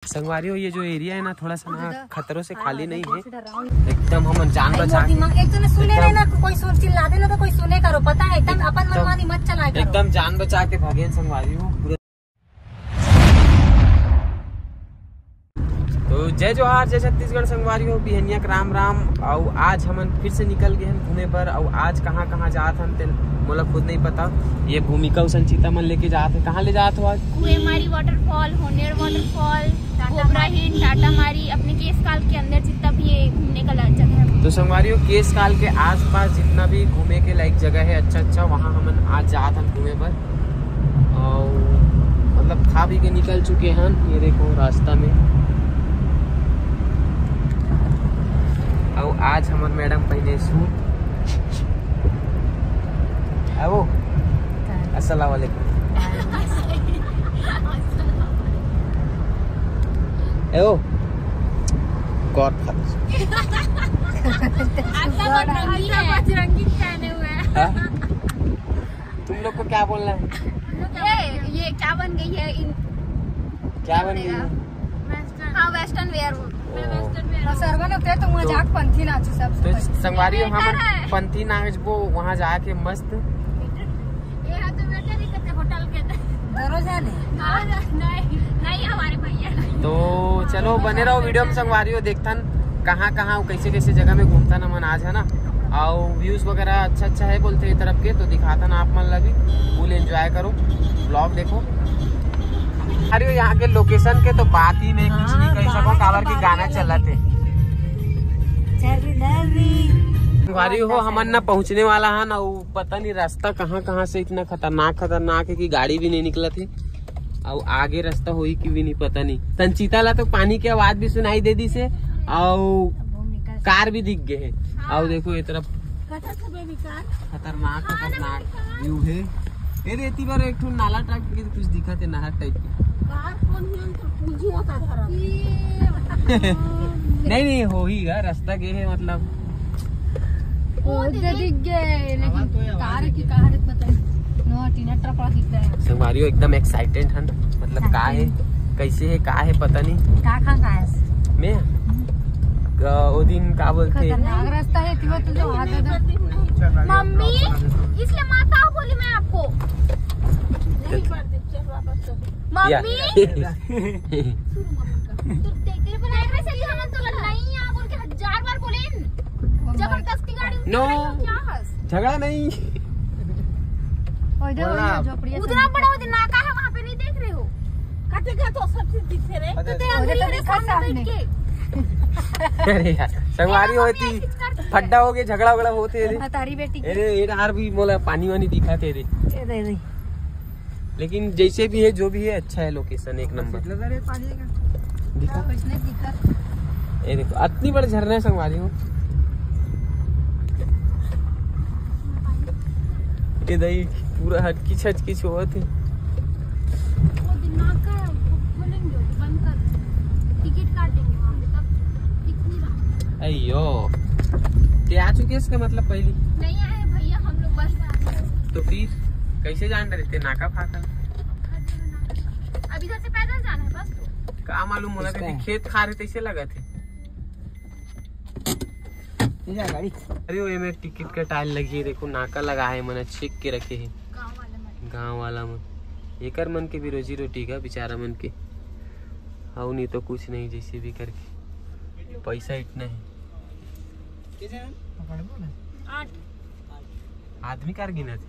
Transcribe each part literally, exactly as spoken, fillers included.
संगवारी हो, ये जो एरिया है ना, थोड़ा सा ना खतरों से खाली नहीं है। एकदम हमन जान बचा के, एक तो सुने नहीं ना, कोई सुन चिल्ला दे ना, तो कोई सुने करो, पता है, एकदम अपन मनमानी मत चलाए करो। एकदम जान बचा के भागे संगवारी हो पूरा। तो जय जोहार, जय छत्तीसगढ़ संगवारी हो, बिहनिया के राम राम। अउ आज हमन फिर से निकल गए हैं घूमे पर। अउ आज कहाँ कहाँ जात हन तेन मोला खुद नहीं पता। ये भूमिका अउ संचिता मन लेके जात है। कहाँ ले जात हो आज? कुएमारी waterfall, होनेर waterfall, कोबरा हिल, टाटा मारी, अपने केश काल के अंदर जितना भी ये घूमने का ला-, जगह है। तो संगवारी हो, केश काल के आसपास जितना भी घूमे के लायक जगह है अच्छा अच्छा, वहाँ हमन आज जात हन घूमे पर। अउ मतलब खा पी के निकल चुके हैं। ये देखो रास्ता में। अउ आज हमर मैडम पहने सूट। आओ। अस्सलाम वालेकुम। एओ। Godfather. ऐसा बजरंगी है। बजरंगी पहने हुए हैं। हाँ? तुम लोग को क्या बोलना है? ये, ये क्या बन गई है इन, क्या बन गई है? हाँ, वेस्टर्न वेयर वो। सरवा ने तो वहाँ जाके पंथी नाची सब। तो संगवारी हो, हम पंथी नाचबो वहाँ जाके मस्त। ये है तो बेटर ही कहते होटल के। दरोजा ने। नहीं, नहीं, हमारे भैया। तो चलो बने रहो वीडियो में संगवारी हो, देखथन कहाँ कहाँ अउ कैसे कैसे जगह में घूमथन हमन आज, है ना। अउ व्यूज वगैरह अच्छा अच्छा है बोलते ये तरफ के, तो दिखाथन आप मन ला भी। फुल एंजॉय करो, ब्लॉग देखो। अरे यहाँ के लोकेशन के तो बात ही नहीं, कुछ नहीं कही सको, काबर के गाना चलत है। संगवारी हो, हमन ना पहुँचने वाला है ना, वो पता नहीं रास्ता कहाँ कहाँ से इतना खतरनाक खतरनाक है कि गाड़ी भी नहीं निकलत है। अउ आगे रास्ता होई कि भी नहीं पता नहीं। संचिता ला तो पानी के आवाज भी सुनाई दे दिस हे, अउ कार भी दिख गए है। अउ देखो ये तरफ खतरनाक खतरनाक व्यू है। ए रे, एती बार एक ठो नाला टाइप के कुछ दिखत है, नहर टाइप के। कार कौन है तो पूछी होता धरा। नहीं नहीं, होही गा, रास्ता के है मतलब। वो दिख गए, लेकिन कार की कार पता नहीं। नो, टीना ट्रक वाला दिखता है। संगवारी हो एकदम एक्साइटेड हन, मतलब का है, कैसे है, का है पता नहीं। का खा का है? मैं वो दिन का बोलते हैं? खतरनाक रास्ता है, तिवा तो जो हाथ है। मम्मी, इसलिए माता बोली मैं आपको। मम्मी। तो तेरे बनाए में से हम तो लड़ना ही है बोल के हजार बार बोले। जबरदस्ती गाड़ी उठा रही हो क्या? झगड़ा नहीं। उतना बड़ा वो नाका है, वहाँ पे नहीं देख रहे हो? कटे गया तो सब चीज दिखते रहे। तो ते अंगुली तो दिखा सामने। अरे यार, संगवारी होती, फड्डा हो गए, झगड़ा वगड़ा होते रे। तारी बेटी। अरे यार भी मोला पानी वानी दिखाते रे। लेकिन जैसे भी है, जो भी है, अच्छा है लोकेशन, एक नंबर। दिखा। ये देखो, इतनी बड़ी झरना है संगवारी हो। ये दही पूरा हटकी छटकी होत है। अयो, ते आ चुके इसका मतलब पहली? नहीं आए भैया, हम लोग बस आ गए। तो फिर कैसे जान रहे थे नाका फाका? अब इधर से पैदल जाना है बस। का मालूम होला कि खेत खार है, तैसे लगा थे। अरे वो एमे टिकट कटाए लगी है, देखो नाका लगा है, मन चेक के रखे है गांव वाला मन। एकर मन के भी रोजी रोटी का बेचारा मन के, हाउ नहीं तो कुछ नहीं, जैसे भी करके पैसा इतना है। आदमी कार गिना थे,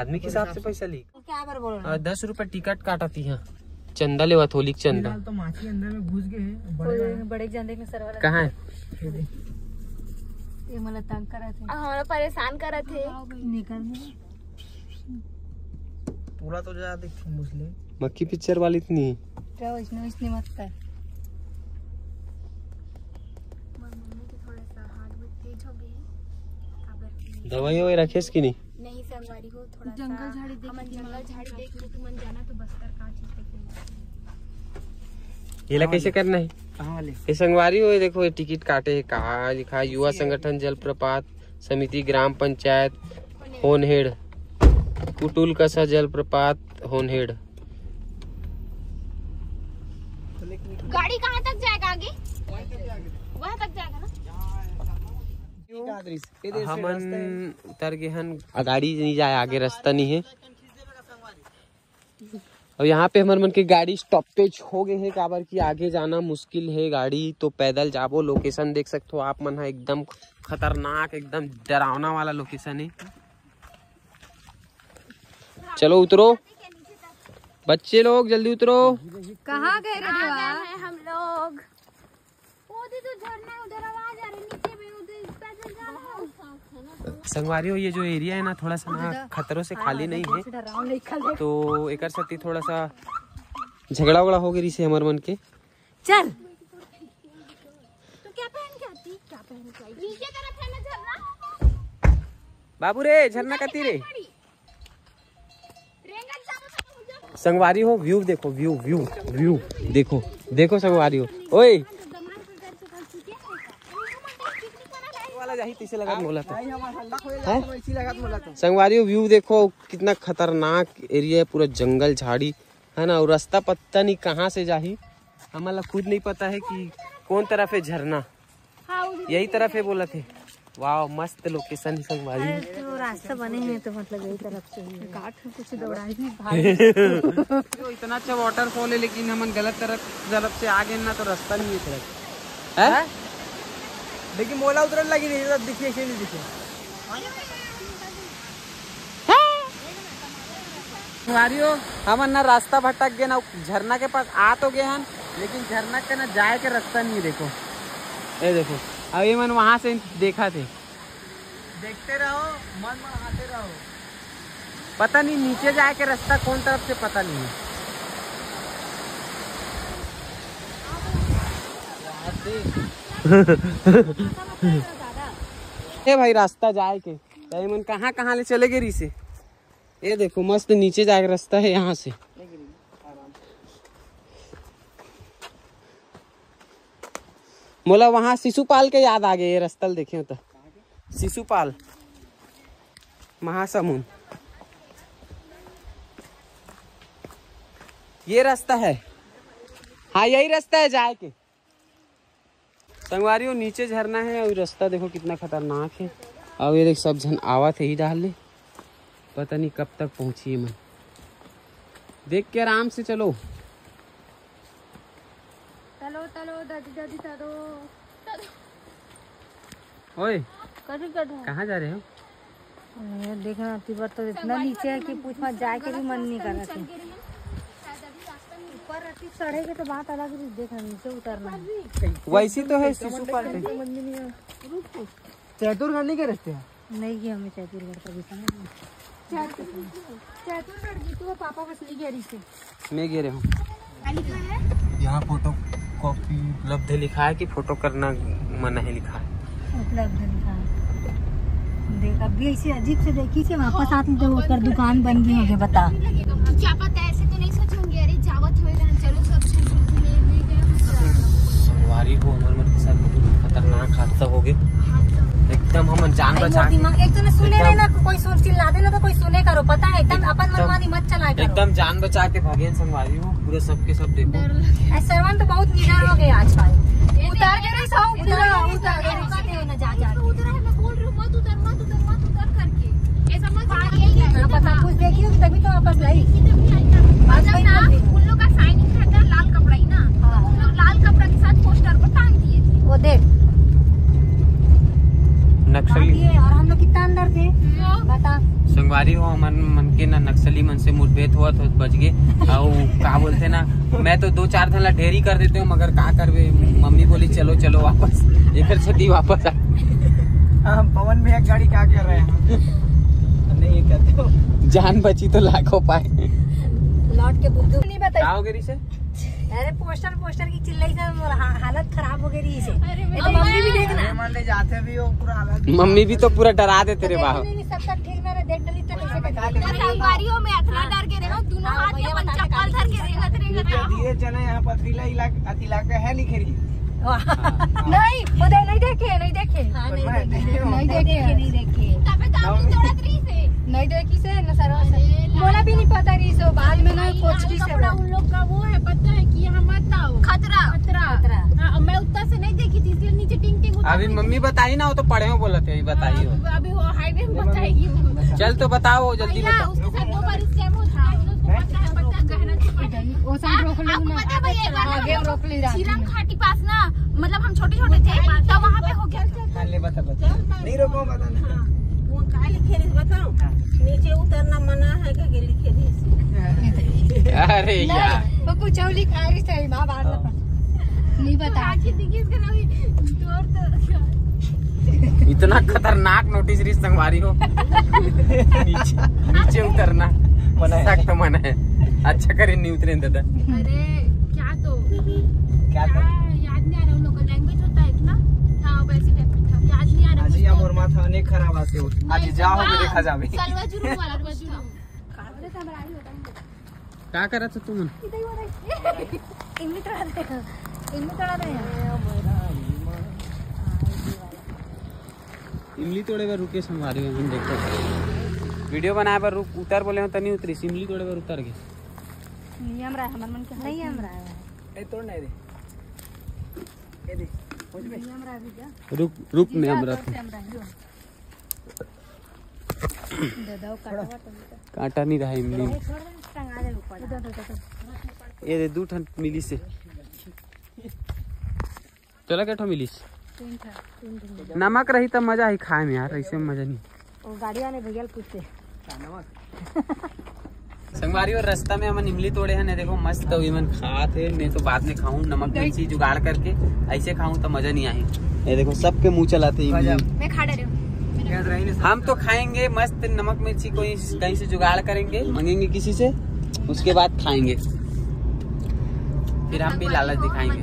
आदमी के हिसाब से पैसा ली। क्या बार बोल रहा है? दस रुपए टिकट काटा थी। हाँ, चंदा लेवा थोलिक चंदा। तो माछी अंदर में घुस गए हैं, बड़े बड़े जान देख सरवा। कहाँ है? ये मला तंग करा थे। हमारा परेशान करा थे। निकल। पूरा तो जा देख मुस्लिम। मक्खी पिक्चर वाली इतनी। क्या इसने, इसने मत कर। दवाई ववाई रखेस कि नहीं? नहीं संगवारी हो, थोड़ा जंगल झाड़ी देख, हमन जंगल झाड़ी देख के तुमन जाना तो बस्तर का चीज देख। येला कैसे करना है? कहाँ वाले? ये संगवारी हो, देखो ये टिकट काटे है, कहाँ लिखा है, युवा संगठन जलप्रपात समिति ग्राम पंचायत होनहेड़, कुटुल कसा जलप्रपात होनहेड़। गाड़ी कहाँ तक जाएगा आगे? वहाँ तक जाएगा ना। हमन उतर गए हन, गाड़ी नहीं जाए आगे, रास्ता नहीं है। और यहाँ पे हमर मन के गाड़ी स्टॉपेज हो गए है, काबर कि आगे जाना मुश्किल है, गाड़ी तो पैदल जाबो। लोकेशन देख सकते हो आप मन है, एकदम खतरनाक, एकदम डरावना वाला लोकेशन है। चलो उतरो बच्चे लोग, जल्दी उतरो। कहाँ गए रे देवा? हम लोग वो दे तो झरना है, उधर आवाज आ रही, नीचे में उधर पैदल जाना है। संगवारी हो, ये जो एरिया है ना, थोड़ा सा ना खतरों से खाली नहीं है, तो एकर सेती थोड़ा सा झगड़ा उगड़ा हो गई रिसे हमर मन के। चल। तो क्या पहन के आती? क्या पहन के आई? नीचे तरफ है ना झरना। बाबू रे, झरना कती रे? संगवारी हो, व्यू देखो, व्यू, व्यू, व्यू देखो, देखो संगवारी हो। ओए, वाला जाही तैसे लगत मोला तो। भाई, हमार हल्ला खोए हैं? लागत वैसी लगत मोला तो। संगवारी हो, व्यू देखो, कितना खतरनाक एरिया है, पूरा जंगल झाड़ी है ना, और रास्ता पता नहीं कहाँ से जाही, हमन ला खुद नहीं पता है कि कौन तरफ है झरना। हाँ, उधर यही तरफ है बोला थे। वाह, मस्त लोकेशन है संगवारी। अरे, तो रास्ता बने हैं तो मतलब यही तरफ से ही है। काट के कुछ दौड़ाई भी भाई। यो, इतना अच्छा वाटरफॉल है, लेकिन हमन गलत तरफ, तरफ से आ गए ना, तो रास्ता नहीं है तरफ। है? हैं? लेकिन मोला उतरन लगी नहीं, तो दिखे, ऐसे नहीं दिखे। संगवारी हो, हमन ना रास्ता भटक गए ना, झरना के पास आ तो गए हन, लेकिन झरना के ना जाए के रास्ता नहीं। देखो, ये देखो, अब ये मन वहां से देखा थे। देखते रहो, मन मन आते रहो। पता नहीं नीचे जाए के रास्ता कौन तरफ से, पता नहीं। ए भाई, रास्ता जाए के, त ये मन कहाँ कहाँ ले चले गए रिसे। ये देखो, मस्त नीचे जाए के रास्ता है यहाँ से। मोला वहाँ शिशुपाल के याद आ गए, ये रास्ता ल देखे हो तो। शिशुपाल, महासमुंद, ये रास्ता है। हाँ, यही रास्ता है जाए के। संगवारी हो, नीचे झरना है और रास्ता देखो कितना खतरनाक है। और ये देख, सब झन आवत है ही डाल ले, पता नहीं कब तक पहुंची मन। देख के आराम से चलो। चलो, चलो, दादी, दादी, चलो। ओए, कथी कर रहा है? कहाँ जा रहे हो? अरे, देखना, तिब्बत तो इतना नीचे है कि पूछ मत, जाए के भी मन नहीं कर रहा था। ऊपर रहती चढ़े के तो बात अलग थी, देखना, नीचे उतरना है। वैसी तो है शिशुपाल। समझ में नहीं आया। रुक, रुक। चैतुरगढ़ नहीं गए रस्ते हैं? नहीं गए, हमें चैतुरगढ़ कभी समझ नहीं। चैतुरगढ़ जी, तू पापा बस नहीं गए रही से। मैं गए रहे हूँ। यहाँ फोटो कॉपी उपलब्ध है लिखा है कि फोटो करना मना है लिखा है। उपलब्ध है लिखा है। देख, अभी ऐसे अजीब से देखी से वापस आती तो ओकर दुकान बन गई होगी, बता। तो क्या पता, ऐसे तो नहीं सोचे होंगे, अरे जावत होएगा, चलो सब चीज ले ले गए हम। संगवारी हो, हमर मन के साथ बहुत खतरनाक हादसा हो गया। एकदम हमन जान बचा के दिमाग, एक तो ने सुने नहीं ना, कोई सुन चिल्ला देना तो कोई सुने करो, पता है, एकदम अपन मनमानी मत चलाया करो। एकदम जान बचा के भागे संगवारी हो, पूरे सबके सब देखो। ऐ श्रवण तो बहुत निडर हो गए आज भाई। उतार के नहीं सो, उतार, उतार, उतार, उतार, उतार, जा, जा। उधर है, मैं बोल रही हूँ, मत उधर, मत उधर, मत उधर करके। ऐसा मत हाँ, करके ये जाएगा। पता, कुछ देखी होगी तभी तो वापस लाई। बात जब वही ना कर रही हूँ। उन लोग का साइनिंग रहता है लाल कपड़ा ही ना, हाँ। उन लोग लाल कपड़ा के साथ पोस्टर को टांग दिए थे। वो देख। नक्सली। टांग दिए और हम लोग कितना अंदर थे। हम्म। बता। संगवारी हो, हमन मन के ना नक्सली मन से मुठभेड़ हुआ तो बच गए। और का बोलते ना, मैं तो दो चार धन ला ढेरी कर देते हूँ, मगर का करबे, मम्मी बोली चलो चलो वापस, एकर सेती वापस आ। हाँ, पवन भैया गाड़ी क्या कर रहे हैं? नहीं, ये कहते हो। जान बची तो लाखों पाए। लौट के बुद्धू नहीं बताई। का हो गई से? अरे पोस्टर, पोस्टर की चिल्लाई से मोर हा-, हालत खराब हो गई रही से। अरे ये तो मम्मी भी देखना। अरे मान ले जाते भी हो पूरा हालत। मम्मी भी तो पूरा डरा देते रे बाहर। नहीं, नहीं, सब तक ठीक ना रहे, देख डली तो कैसे कर। संगवारियों में इतना डर के रहो, दोनों हाँ, हाथ में भैया अपन बता चप्पल धर के रेंगत रेंगत रहो। ये चना यहाँ पथरीला इलाका, इलाका है लिखे रही। वाह। नहीं, वो दे, नहीं देखे, नहीं देखे। हाँ, नहीं देखे। नहीं देखे। नहीं देखे। तबे तो हम तोड़त रही से। नहीं देखी से, न सरवा से। अरे, मोला भी नहीं पता रही सो, बाद में ना कोचकी से कपड़ा। उन लोग का वो है, पता है कि यहाँ मत आओ। खतरा। खतरा। खतरा। हाँ, मैं उत्ता से नहीं देखी थी, इसलिए नीचे टिंग टिंग उतर अभी रही थी। मम्मी बताई ना, वो तो पढ़े हो बोलत है, बताई हो। हाँ, अभी वो हाईवे में बताएगी वो। चल तो बताओ, जल्दी भैया, बताओ। उसके साथ दो बार scam हो चुका है, उसको पता है, पता है, गहना छुपा है। वो सब रोक लो आपको ना। पता है भैया, एक बार आगे ना रोक ले जाते झीरम हैं। घाटी पास ना, मतलब हम छोटे छोटे थे, तो वहाँ पे हो गया था। हाँ, ले बता, बता। नहीं रोको, बता ना। हाँ, वो का लिखे रही बताओ। हाँ। नीचे उतरना मना है, क्या लिखे रही? अरे नहीं, यार। वो कुछ और लिखा रही सही, माँ बाहर हाँ। नहीं बता। आखिर देखिए इसका नाम ही तोड़ तो। इतना खतरनाक नोटिस रही संगवारी हो। नीचे, नीचे उतरना मना है। सख्त मना है। अच्छा करे नहीं उतरे दादा। अरे क्या तो क्या क्या था? याद नहीं आ रहा, उन लोग का लैंग्वेज होता है ना। हाँ, वैसे टाइप में था, याद नहीं आ रहा आज कुछ या तो। मोर माथा अनेक खराब आते हो। आज नहीं, जाओ हाँ, देखा जावे। सलवा जुर्म वाला कुछ था। का करत हो तुमन? इमली तोड़ा रहे हैं। इमली तोड़ा रहे हैं। इमली तोड़े बर रुके संगवारी हो, देखो। वीडियो बनाए बर रुक, उतर बोले हो त नहीं उतरी, इमली तोड़े बर उतर गए। नियम रहा हमर मन के। नियम रहा है। ए, तोड़ नहीं रे। ए दे, पहुंच बे। नियम रहा भैया। रुक, रुक, नियम रहा। नियम रहा, जो। दे दो, काटा वाटा नहीं। काटा नहीं रहा इमली में। थोड़ा टंगा दे ऊपर। इधर, इधर, इधर। ये दे, दू ठन मिली से। चला के ठो मिलिस। तीन ठा, तीन ठा। नमक रही त मजा ही खाए में यार, ऐसे में मजा नहीं। वो गाड़ी वाले भैया ल पूछते। संगवारी, और रास्ता में हमन इमली तोड़े हैं, नहीं देखो मस्त, अभी मन खात है, नहीं तो बाद में खाऊं नमक मिर्ची जुगाड़ करके, ऐसे खाऊं तो मजा नहीं आए। ये देखो सबके मुंह चलाते इमली। मैं खा रही हूँ। हम तो खाएंगे मस्त नमक मिर्ची, कोई कहीं से जुगाड़ करेंगे, मांगेंगे किसी से, उसके बाद खाएंगे, फिर हम भी लालच दिखाएंगे।